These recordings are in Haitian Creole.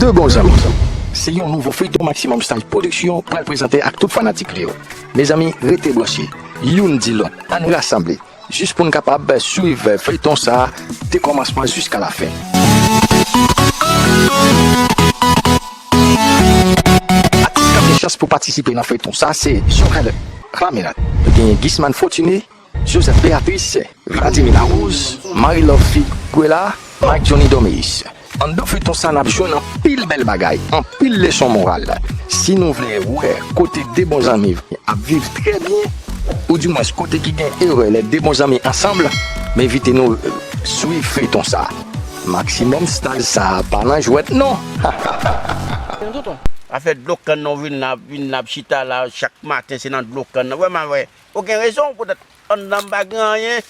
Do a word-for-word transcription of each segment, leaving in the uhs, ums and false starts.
De bon zanmi. Se yon nouvo feyton Maximum Style Production pral prezante ak tout fanatik li yo. Mezanmi, rete branche. Youn di lòt. Ann rasanble. Jis pou n kapab swiv feyton sa a de kòmansman jiska lafen. Atis k ap gen chans pou patisipe nan feyton sa a se Joël Ramerat. Nou genyen Gisman Fortuné, Joseph Béatrice, Vladimir Larose, Marie Love Figuela, Mike Johnny Doméus. Anndan feyton sa n ap jwenn anpil bèl bagay, anpil leson moral. Si nou vle wè kote de bon zanmi ap viv trè byen, oudimwens kote ki gen erè lè de bon zanmi ansanm, m envite nou swiv feyton sa. Maximum Style sa pa nan jwèt non. Afè dlo kann nan w vin la, vin la ap chita la, chak maten se nan dlo kann nan. Vrèman vre, ou gen rezon poutèt anndan m pa gen anyen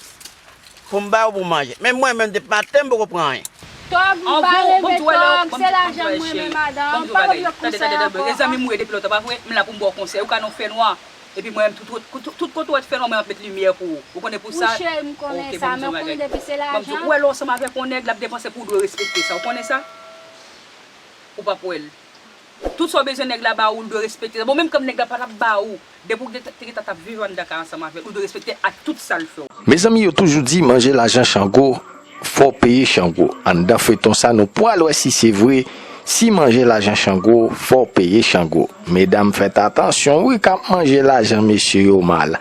pou m ba w pou manje. Men mwen menm depi maten m poko pran anyen. Tòg, m pa renmen tòg, se lajan m renmen madanm, pa ban m lòt konsèy ankò. Mezanmi, m wè depi lontan, pa vre? M la pou m ba w konsèy, ou ka nan fènwa. Epi mwen menm, tout, tout, tout kote w wè fènwa, mwen ap met limyè pou ou. Ou konnen pou sa? Mouche, m konnen sa, men ou konnen depi se lajan. Ou wè lè w ansanm avèk yon nèg, l ap depanse pou ou, dwe respekte sa. Ou konnen sa? Ou p ap wè l. Tout sa w bezwen nèg la ba ou, l dwe respekte sa. Bon, menm kan nèg la pa t ap ba ou, depi w te gentan t ap viv anndan kay ansanm avè l, ou dwe respekte ak tout sa l fè w. Mezanmi, yo toujou di manje lajan Chango, fò w peye Chango. Anndan feyton sa nou pral wè si se vre, si manje lajan Chango, fò w peye Chango. Medam fèt atansyon wi k ap manje lajan mesye yo mal.